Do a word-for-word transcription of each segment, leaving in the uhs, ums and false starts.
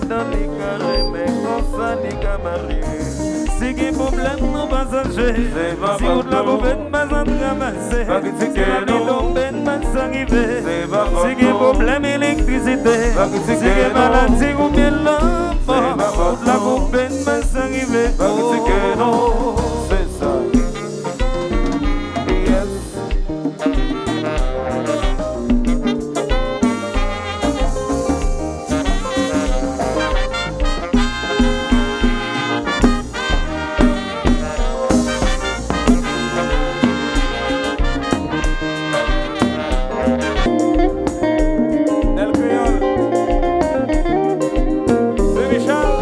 Tan li ka renmen konsa li ka marye. Si gen pwoblèm nou pa chanje. Si wout la koupe n pa sa travèse. Si lavi tonbe n pa sa rive. Si gen pwoblèm elektrisite. Si gen maladi oubyen lanmò. Wout la koupe n pa sa rive. Oh. Se sa. Yes. Nèl Kreyòl. Sen Michèl.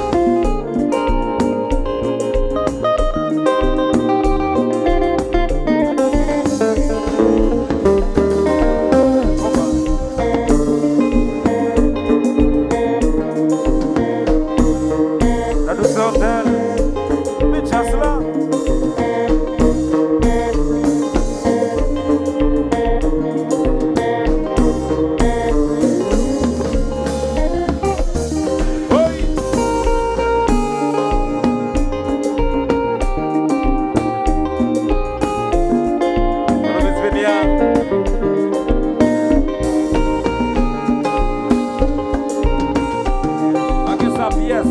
La douceur d'elle. Met djaz la. Woy! Miss Venia. Make sa pyès.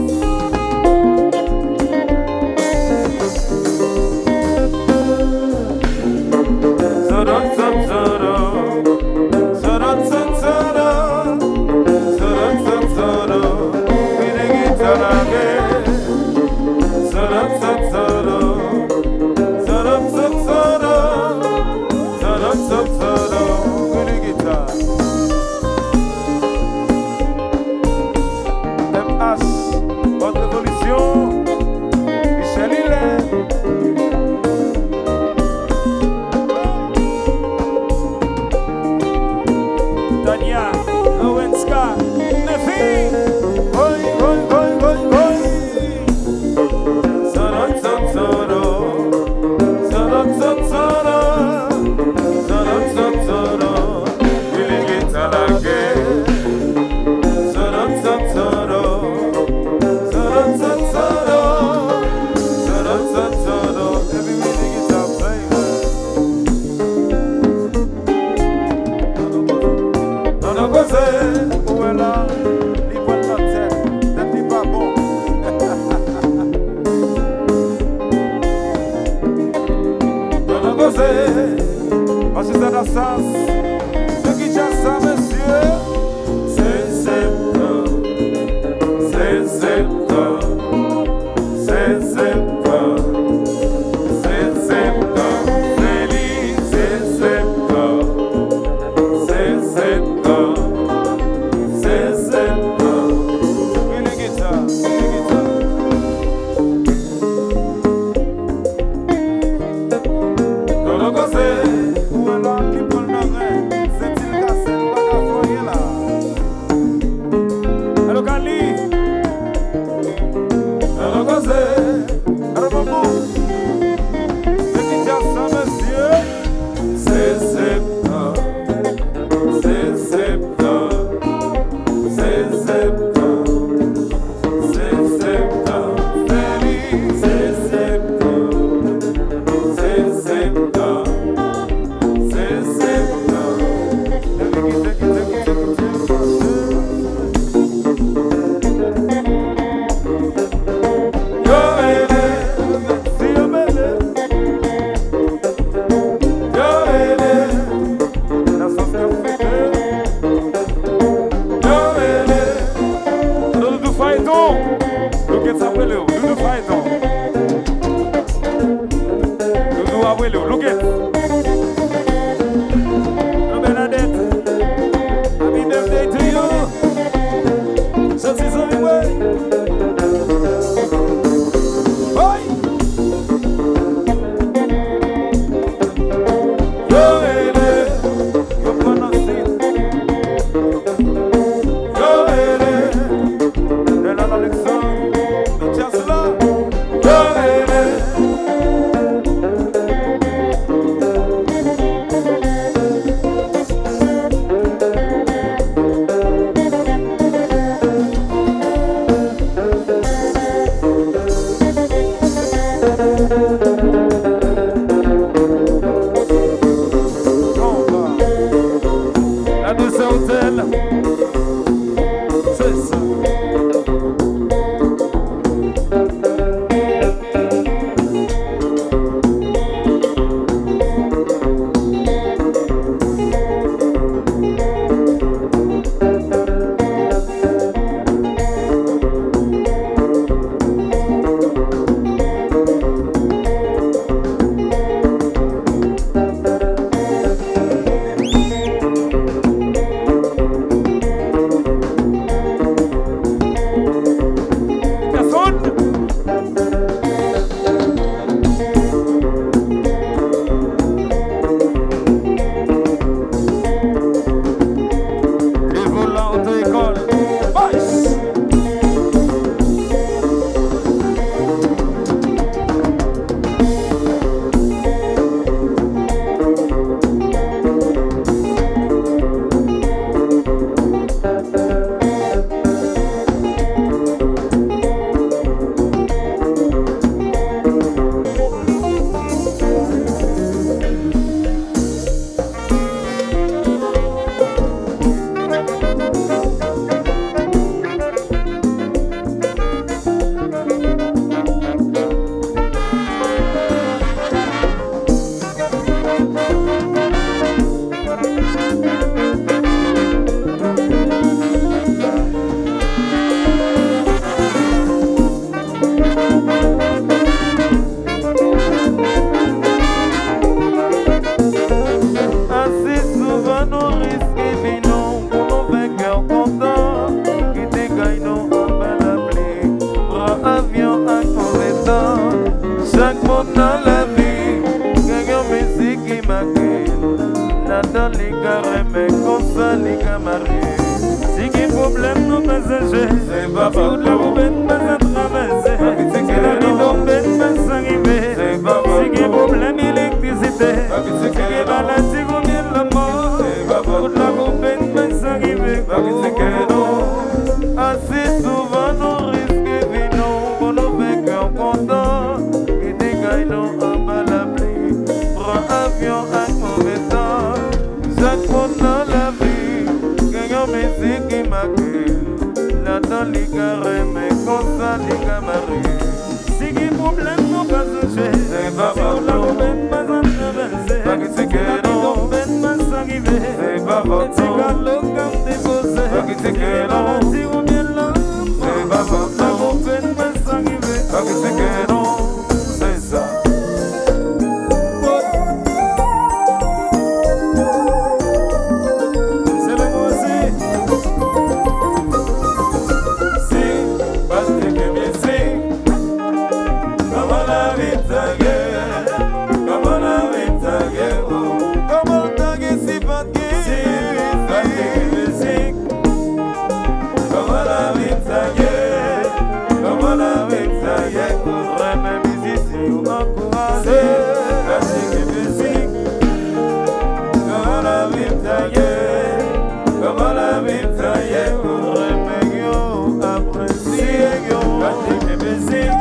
M H, Mòd Revolisyon, Michel Hilaire. Tania, Lorenska, Nefi. Hoy, hoy, hoy, hoy, hoy. Nan koze, ou wè la, li pran nan tèt, tèt li pa bon. Nan koze, Mache Zadasas, se ki djaz sa, mesye? Se septan, se septan. Se septan, se septan, se li, se septan, se septan, se septan. Wi, li gita, li gita. Tonton Koze, ou wè la ki pran nan ren, senti l kase, l pa ka fè. Sèl. Se sa. Levo la, oto ekòl. Boys! Ase souvan nou riske vi nou pou nou fè kè kontan, kite kay nou anba lapli, pran avyon ak move tan. Chak moun nan lavi gen yon mizik ki make l, ladan li ka renmen konsa li ka marye. Si gen pwoblèm nou pa sonje, si wout la koupe n pa sa travèse, si lavi tonbe n pa sa rive, si gen pwoblèm elektrisite, si gen maladi oubyen lanmò, wout la koupe n pa sa rive. Ase souvan nou riske vi nou pou nou fè kè w kontan, kite kay nou anba lapli, pran avyon ak move tan. Chak moun nan lavi gen yon mizik ki make l, ladan li ka renmen konsa li ka marye. Si gen pwoblèm nou pa sonje, si w la koupe n pa sa travèse, si lavi tonbe n pa sa rive, ti kalo k ap depoze, si gen maladi oubyen lanmò, wout la koupe n pa sa rive. Se sa. Se le mozi. Si, pa t gen mizik, kòman lavi ta ye? Kòman lavi ta ye? Oh. Kòman l ta ye si pa t gen, si pa t gen mizik? Kòman lavi ta ye? Kòman lavi ta ye? Renmen mizisyen yo ankouraje, pratike mizik. Kòman lavi ta ye? Kòman lavi ta ye? Renmen yo, apresye yo, pratike mizik.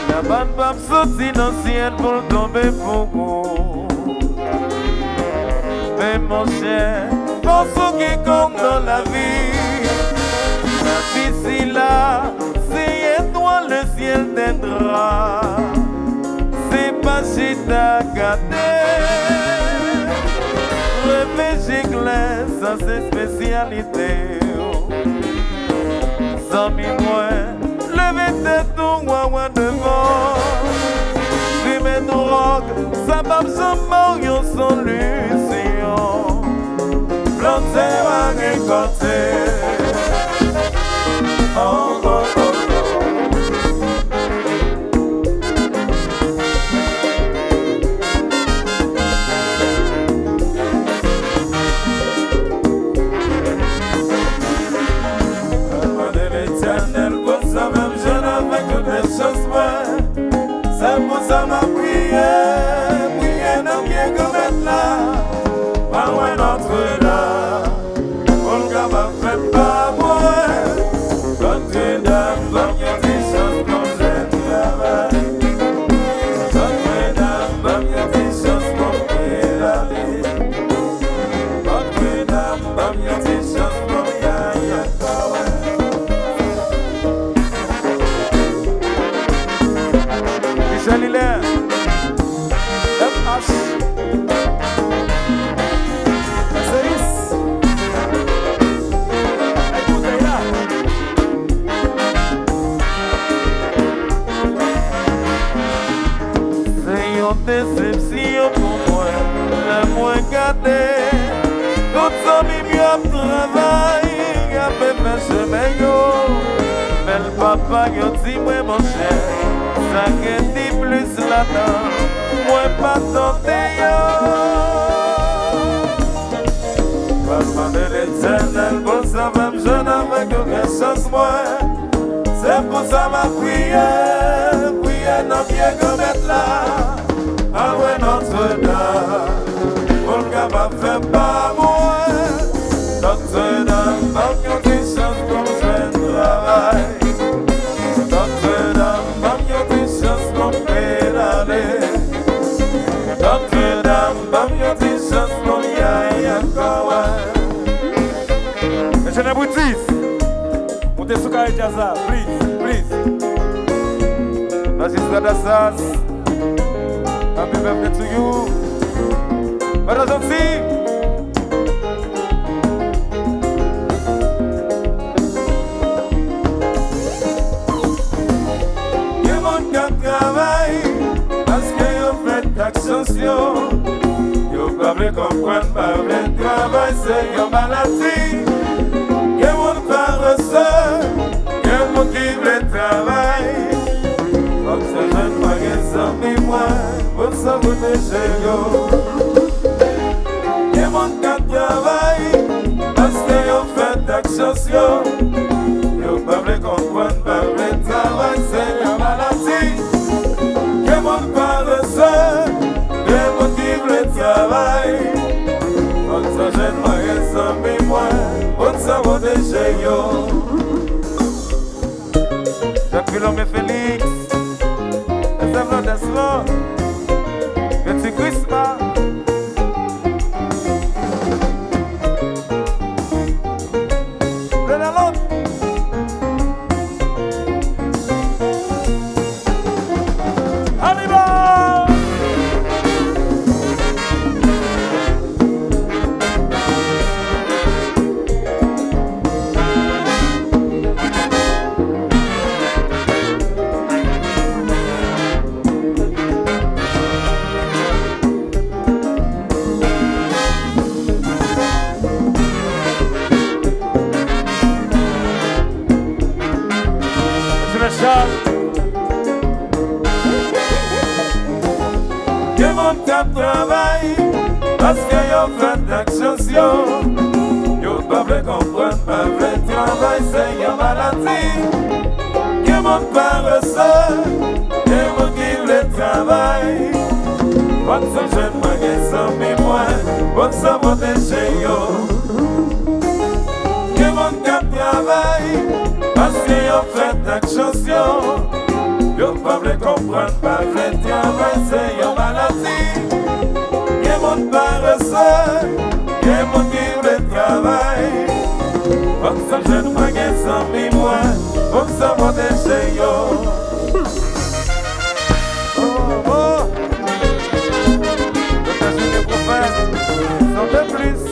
Labann p ap soti nan syèl pou l tonbe pou ou. Men monchè, fòs ou gen kòm nan lavi. Lavi sila, se etwal le syèl tendra. Se pa chita gade. Reflechi klè, sa se espesyalite w. Zanmi mwen, leve tèt ou, wawa devan. Fimen dwòg, sa p ap janm ba w yon solisyon. Plan Mwen Nòtredam, pou l kapab fè pa mwen. Nòtredam, ban m yon ti chans pou m jwenn travay. Nòtredam, ban m yon ti chans pou m pedale. Nòtredam, ban m yon ti chans pou m gaye ankò, wè. Michel Hilaire, F H. Meseyis. Èk boutèy la. Se yon desepsyon pou mwen lè mwen gade tout zanmi m yo ap travay, y ap fè chemen yo. Bèl papa yo di mwen, monchè, sa gen di plis ladan, mwen pa tande yo. Mwen mande Letènèl pou l sa fè m jwenn avèk yon kè chans mwen. Se pou sa m ap priye, priye nan pye Granmèt la. Al wè Nòtredam, pou l kapab fè pa mwen. Nòtredam, ban m yon ti chans pou m jwenn travay. Nòtredam, ban m yon ti chans pou m pedale. Nòtredam, ban m yon ti chans pou m gaye ankò, wè. Mesye Nèbritis, moute sou kare djaz la, please, please. Majistra Dassaz, happy birthday to you. Madan Janti. Gen moun k ap travay paske yo fèt ak chans yo. Yo pa vle konprann, pa vle travay, se yon maladi. Gen moun parese, gen moun ki vle travay. Fòk sa jwenn mwen, gen zanmi mwen, pou sa pwoteje yo. Gen moun k ap travay paske yo fèt ak chans yo. Yo pa vle konprann, pa vle travay, se yon maladi. Gen moun parese, gen moun ki vle travay. Fòk sa jwenn mwen, gen zanmi mwen, pou n sa pwoteje yo. Jacques Philomé Félix, Joseph Lodès lan, Petit Christmas. Lè nan lòt. Ann y va! Gen moun k ap travay paske yo fèt ak chans yo. Yo pa vle konprann, pa vle travay, se yon maladi. Gen moun parese, gen moun ki vle travay. Fòk sa jwenn mwen, gen zanmi mwen, pou n sa pwoteje yo. Gen moun k ap travay paske yo fèt ak chans yo. Yo pa vle konprann, pa vle travay, se yon maladi. Gen moun parese, gen moun ki vle travay. Fòk sa jwenn mwen, gen zanmi mwen, pou n sa pwoteje yo. Oh, oh. Doktè Julien Profè, Santé Plus.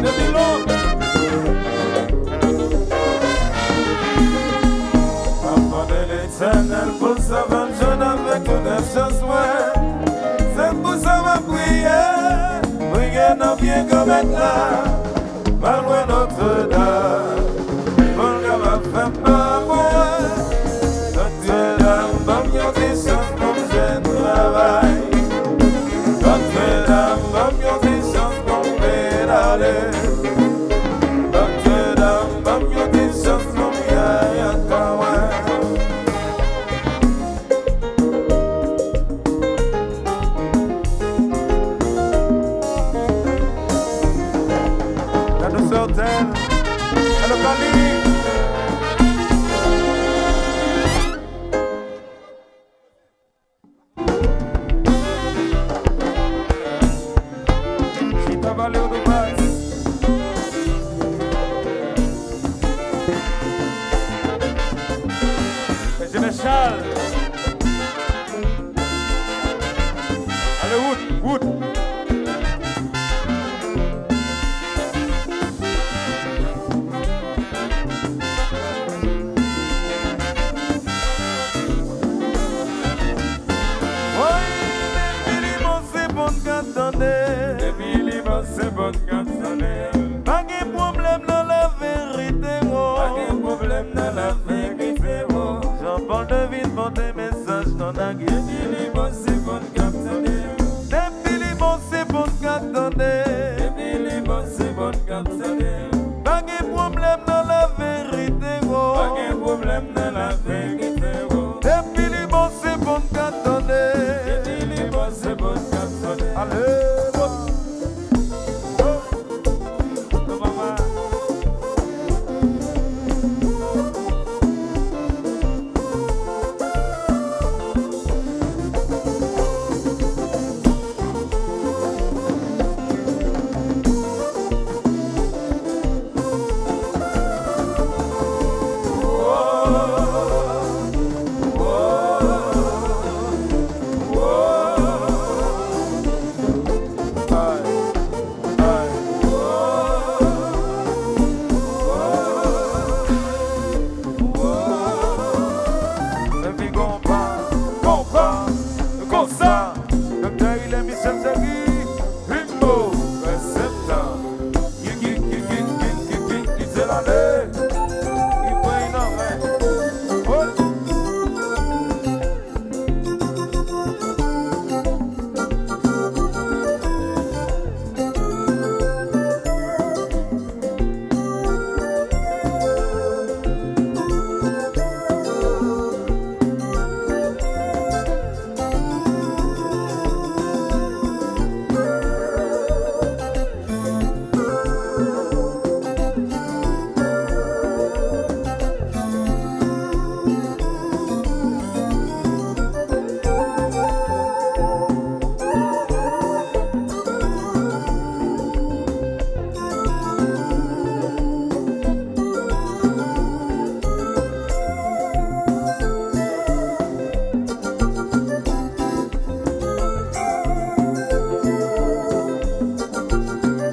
Depi lontan. M ap mande Letènèl pou l sove m jwenn avèk tout enjans mwen. Se pou sa m ap priye, priye nan pye Granmèt la. M al wè Nòtredam. Allo Kali. Chita Vale Autobus. Enjenyè Charles. Ale wout, wout. Woy, depi li bon se bon n ka tande. Depi li bon se bon n ka tande. Pa gen pwoblèm nan laverite, wo. Pa gen pwoblèm nan laverite, wo. Jean Paul David pote mesaj nan nage. Depi li bon se bon n ka tande. Depi li bon se bon n ka tande. Depi li bon se bon n ka tande. Pa gen pwoblèm nan laverite, wo. Pa gen pwoblèm nan laverite, wo. Depi li bon se bon n ka tande. Depi li bon se bon n ka tande. Ale, bon. Epi konpa, konpa, konsa. Doktè Hilaire Michel Jerry, Rimbo, Resepta. Ki, ki, ki, ki, ki, ki, ki, ki se lale. Ki pran nan men. Oh.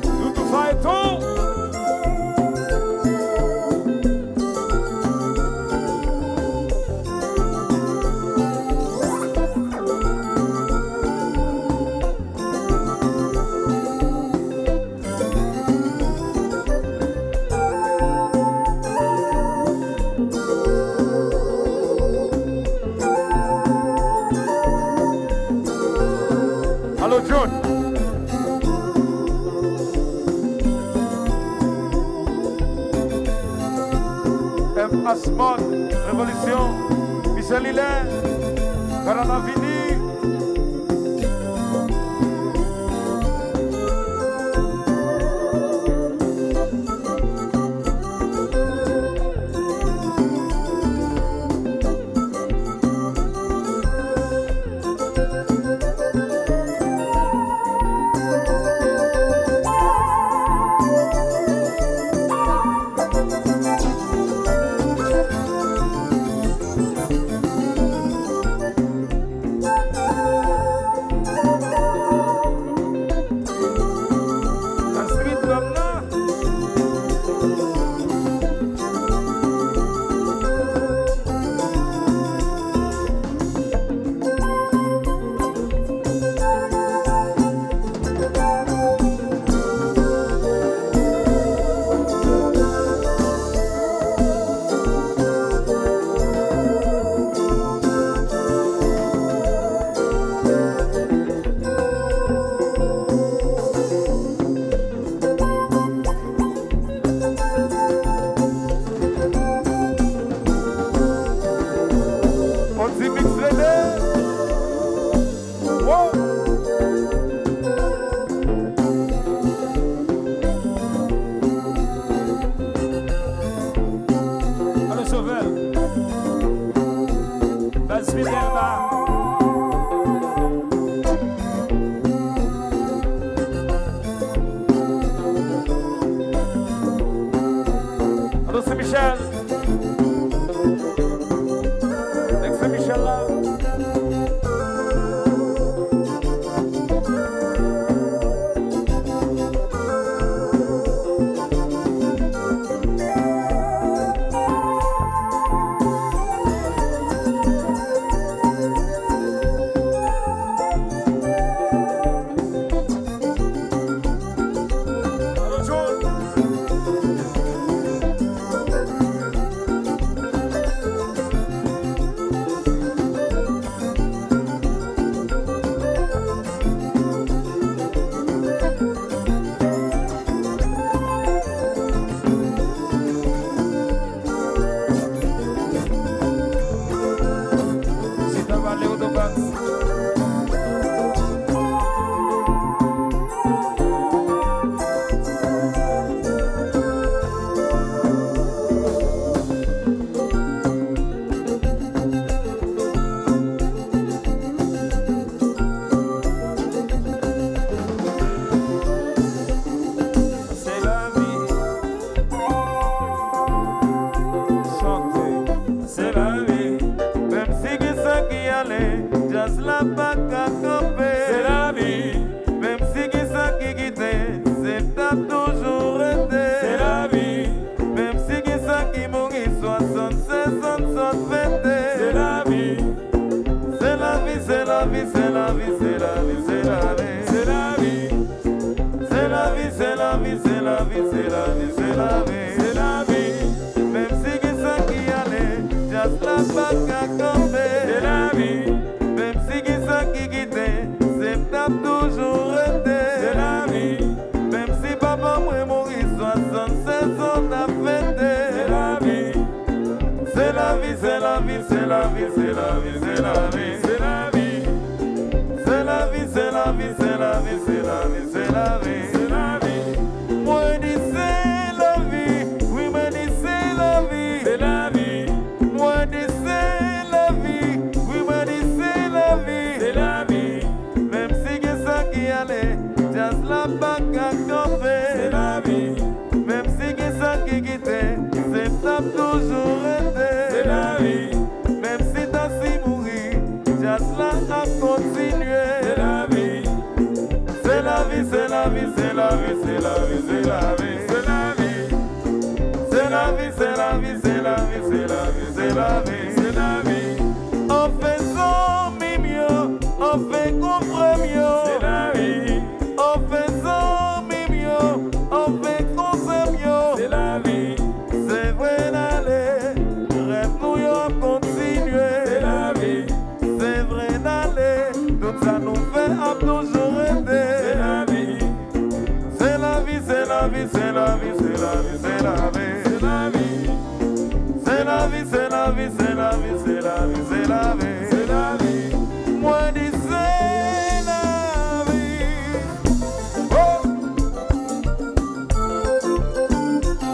Doudou Fayton. Alo, John. M H Mark, Revolisyon, Michel Hilaire, Galana vini. Fidèl ba. Allo, Sen Michèl. Nèg Sen Michèl la. Se lavi. Chante. Se lavi. Menm si gen sa ki ale, djaz la pa ka kanpe. Se lavi. Menm si gen sa ki kite, se t ap toujou rete. Se lavi. Menm si gen sa ki mouri, swasannsèz an sot fete. Se lavi. Se lavi, se lavi, se lavi, se lavi, se lavi. Se lavi. Se lavi, se lavi, se lavi, se lavi, se lavi. Se lavi. Menm si gen sa ki ale, djaz la pa ka kanpe. Se lavi. Menm si gen sa ki kite, se t ap toujou rete. Se lavi. Menm si papa mwen mouri, swasannsèz an ap fete. Se lavi. Se lavi, se lavi, se lavi, se lavi, se lavi. Se lavi, se lavi, se lavi, se lavi, se lavi, se lavi. Mwen di se lavi, wi, mwen di se lavi. Se lavi. Mwen di se lavi, wi, mwen di se lavi. Se lavi. Menm si gen sa ki ale, djaz la pa ka kanpe. Se lavi. Menm si gen sa ki kite, se t ap toujou rete. Se lavi. Menm si Tassy mouri, djaz la ap kontinye. Se lavi. Se lavi, se lavi, se lavi, se lavi, se lavi. Se lavi. Se lavi, se lavi, se lavi, se lavi, se lavi.